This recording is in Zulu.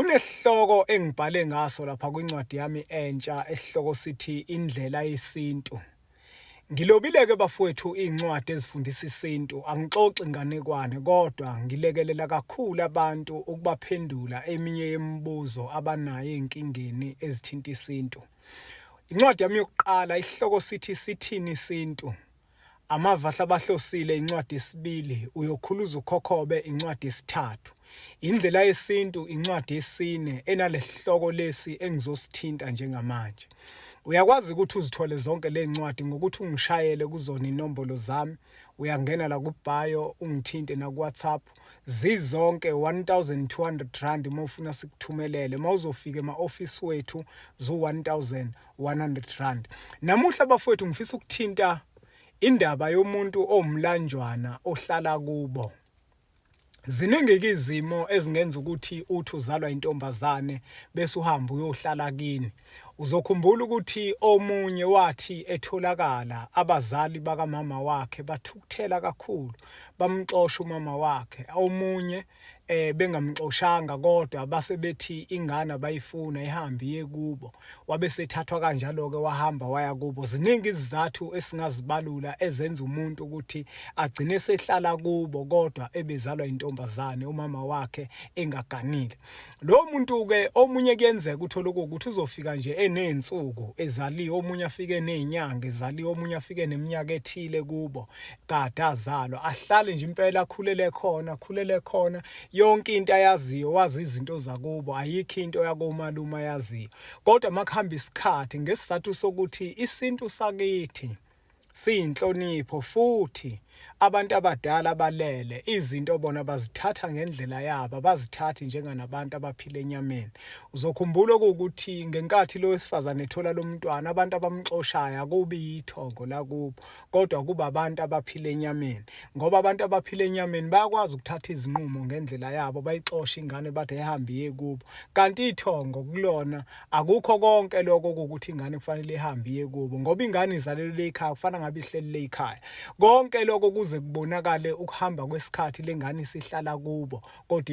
Kunesihloko engibhale ngaso lapha kwincwadi yami entsha esihloko sithi Indlela Yesintu. Ngilobile-ke bafowethu iy'ncwadi ezifundisa isintu, angixoxi inganekwane kodwa ngilekelela kakhulu abantu ukubaphendula eminye yemibuzo abanayo ey'nkingeni ezithinta isintu. Incwadi yami yokuqala isihloko sithi Sithini Isintu? Amava ahlabahlosile incwadi yesibili, Uyokhuluza ukhokhobe incwadi yesithathu. Indlela yesintu incwadi yesine enalesihloko lesi engizosithinta njengamanje. Uyakwazi ukuthi uzithole zonke lezincwadi ngokuthi ungishayele kuzona inombolo zami, uyangena la ku-bio ungithinte naku-WhatsApp. Zizonke R1200 uma ufuna sikuthumelele, uma uzofika ema-ofisi wethu zu-R1100. Namuhla bafowethu ngifisa ukuthinta indaba yomuntu owumlanjwana ohlala kubo. Ziningi-ke izimo ezingenza ukuthi uthi uzalwa intombazane bese uhambe uyohlala kini. Uzokhumbula ukuthi omunye wathi etholakala abazali bakamama wakhe bathukuthela kakhulu bamxosha umama wakhe. Omunye eh bengamxoshanga kodwa base bethi ingane abayifuna ihambe iye kubo wabe sethathwa kanjalo ke wahamba waya kubo. Ziningi izizathu esingazibalula ezenza umuntu ukuthi agcine sehlala kubo kodwa ebezalwa intombazane umama wakhe engaganile. Lo muntu ke omunye kuyenzeka uthole ukuthi uzofika nje enensuku ezaliwe, omunye afike enezinyanga ezaliwe, omunye afike neminyaka ethile kubo kade azalwa, ahlale nje impela akhulele khona, akhulele khona yonke into ayaziyo, wazi izinto zakubo, ayikho into yakomalume ayaziyo. Kodwa makuhamba isikhathi ngesizathu sokuthi isintu sakithi siyinhlonipho futhi abantu abadala balele izinto bona bazithatha ngendlela yabo, abazithathi njenganabantu abaphila enyameni. Uzokhumbula okuwukuthi ngenkathi lo wesifazane ethola lo mntwana abantu abamxoshayo akubi yithongo lakubo kodwa kuba abantu abaphila enyameni, ngoba abantu abaphila enyameni bayakwazi ukuthatha izinqumo ngendlela yabo, bayixoshe ingane bathi ayihambe iye kubo. Kanti ithongo kulona akukho konke lokho okuwukuthi ingane kufanele ihambe iye kubo, ngoba ingane izalelwe ekhaya, kufana ngabe ihlelile ekhaya. Konke lokho kuze kubonakale ukuhamba kwesikhathi lengane isihlala kubo kodwa.